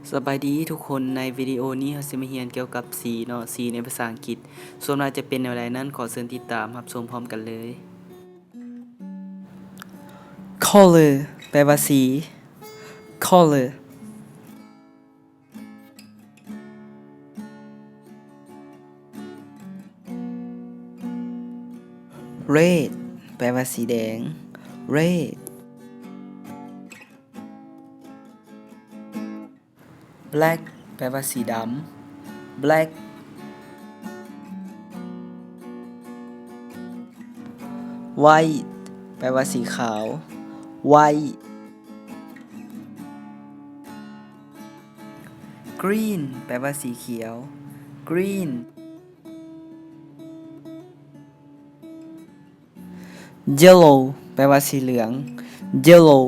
ສະບາຍດີທຸກຄົນ, ໃນວິດີໂອນີ້ເຮົາຊິມາຮຽນກ່ຽວກັບສີເນາະ, ສີໃນພາສາອັງກິດ ສ່ວນວ່າຈະເປັນແນວໃດນັ້ນ ຂໍເຊີນຕິດຕາມຮັບຊົມພ້ອມກັນເລີຍ. Color ແປວ່າສີ. Color. Red ແປວ່າສີແດງ. Red. Black ແປວ່າສີດຳ. Black. White ແປວ່າສີຂາວ. White. Green ແປວ່າສີຂຽວ. Green. Yellow ແປວ່າສີເຫຼືອງ. Yellow.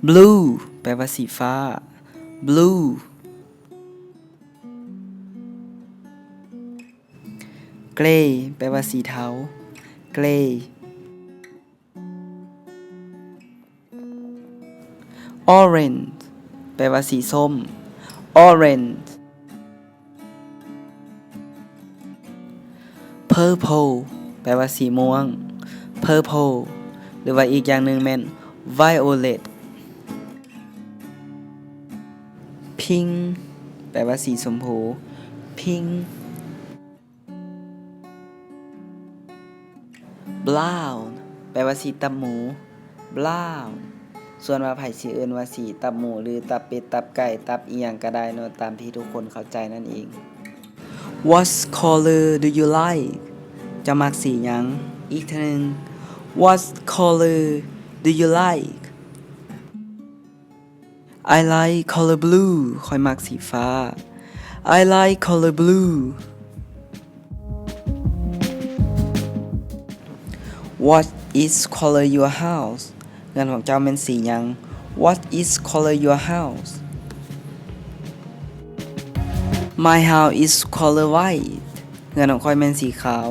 Blue ແປວ່າສີຟ້າ. Blue. Grey ແປວ່າສີເທົາ. Grey. Orange ແປວ່າສີສົ້ມ. Orange. Purple ແປວ່າສີມ່ວງ. Purple ຫຼືວ່າອີກຢ່າງໜຶ່ງແມ່ນ violet. Pink ແປວ່າສີຊົມພູ. Pink. Brown ແປວ່າສີຕັບໝູ. Brown. ສ່ວນວ່າໃຜຊິເອີ້ນວ່າສີຕັບໝູ ຫຼື ຕັບເປັດ, ຕັບໄກ່, ຕັບອີ່ຫຍັງກໍໄດ້ເນາະ, ຕາມທີ່ທຸກຄົນເຂົ້າໃຈນັ້ນເອງ. What color do you like? ເຈົ້າມັກສີຫຍັງ? ອີກເທື່ອໜຶ່ງ. What color do you like? I like color blue. ຂ້ອຍມັກສີຟ້າ. I like color blue. What is color your house? ເຮືອນຂອງເຈົ້າແມ່ນສີຫຍັງ? What is color your house? My house is color white. ເຮືອນຂອງຂ້ອຍແມ່ນສີຂາວ.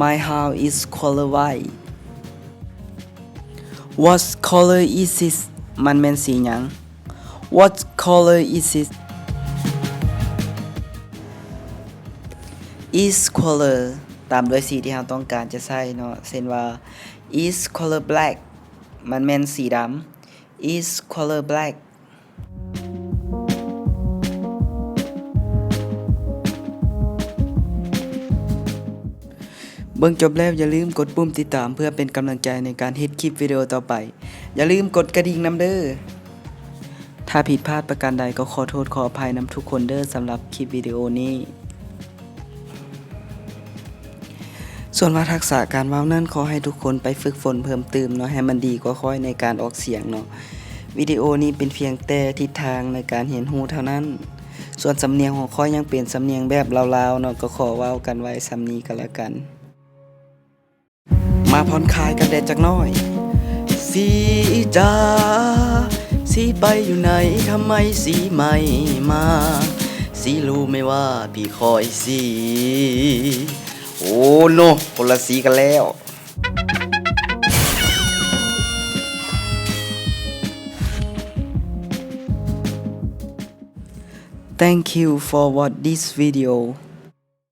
My house is color white. What color is it? ມັນແມ່ນສີຫຍັງ? What color is it? Is color ຕາມດ້ວຍສີທີ່ເຮົາຕ້ອງການຈະໃຊ້ເນາະ, ເຊັ່ນວ່າ Is color black? ມັນແມ່ນສີດຳ. Is color black? ເບິ່ງຈົບແລ້ວຢ່າລືມກົດປຸ່ມຕິດຕາມເພື່ອເປັນກຳລັງໃຈໃນການເຮັດຄລິບວິດີໂອຕໍ່ໄປ. ຢ່າລືມກົດກະດິ່ງນຳເດີ້. ຖ້າຜິດພາດປະການໃດກໍຂໍໂທດຂໍອະໄພນຳທຸກຄົນເດີ້ ສຳລັບຄລິບວິດີໂອນີ້. ສ່ວນວ່າທັກສະການເວົ້ານັ້ນ ຂໍໃຫ້ທຸກຄົນໄປຝຶກຝົນເພີ່ມຕື່ມເນາະ ໃຫ້ມັນດີກວ່າຂ້ອຍໃນການອອກສຽງເນາະ. ວິດີໂອນີ້ເປັນພຽງແຕ່ທິດທາງໃນການຮຽນຮູ້ເທົ່ານັ້ນ. ສ່ວນສຳນຽງຂອງຂ້ອຍຍັງເປັນສຳນຽງແບບລາວໆເນາະ, ກໍຂໍເວົ້າກັນໄວ້ສ່ຳນີ້ກໍແລ້ວກັນ. ມາຜ່ອນຄາຍກັນແດ່ຈັກໜ້ອຍ. ສີຈ໋າ ສີໄປຢູ່ໄຫນ ທຳໄມສີໄມ່ມາ ສີຮູ້ໄໝວ່າພີ່ຄອຍສີ. ໂອ້ໂນ ຄົນລະສີກັນແລ້ວ. Thank you for watch this video.